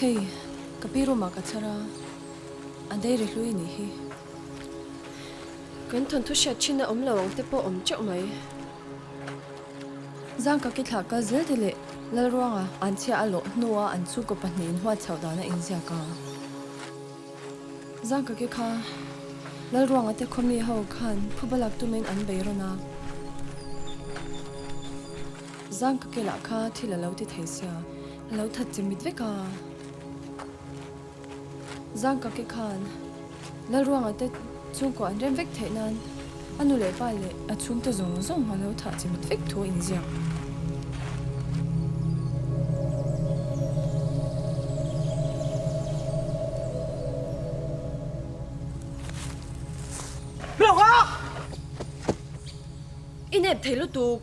Hei, ka pi room ah ka chhar a, a dairy hlui nih hi. Kan thawnthu hriat thin a awm lo ang te pawh awm teuh mai. Zangka ki thlah kal zel te leh Lalruanga an chhia a lawh hnua an chhungkaw pahnihin huat chhoh dan a inziak a. Zangka ki kha Lalruanga te khawmi ho khan phuba lak tumin an bei rawn a. Zangka ki lah kha thil a lo ti thei sia, a lo that chimit vek a. Zangkake khan Lalruanga te chhungkaw an rem vek theih nan a nu leh pa leh a chhungte zawng zawng a lo thah chimit vek thu a inziak. I nep thei lutuk.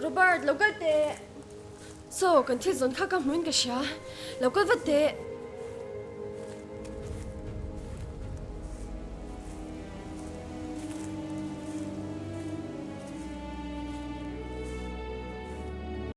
Robert, lo kal teh! Saw, kan thil zawn kha ka hmuin ka hria. Lo kal vat teh.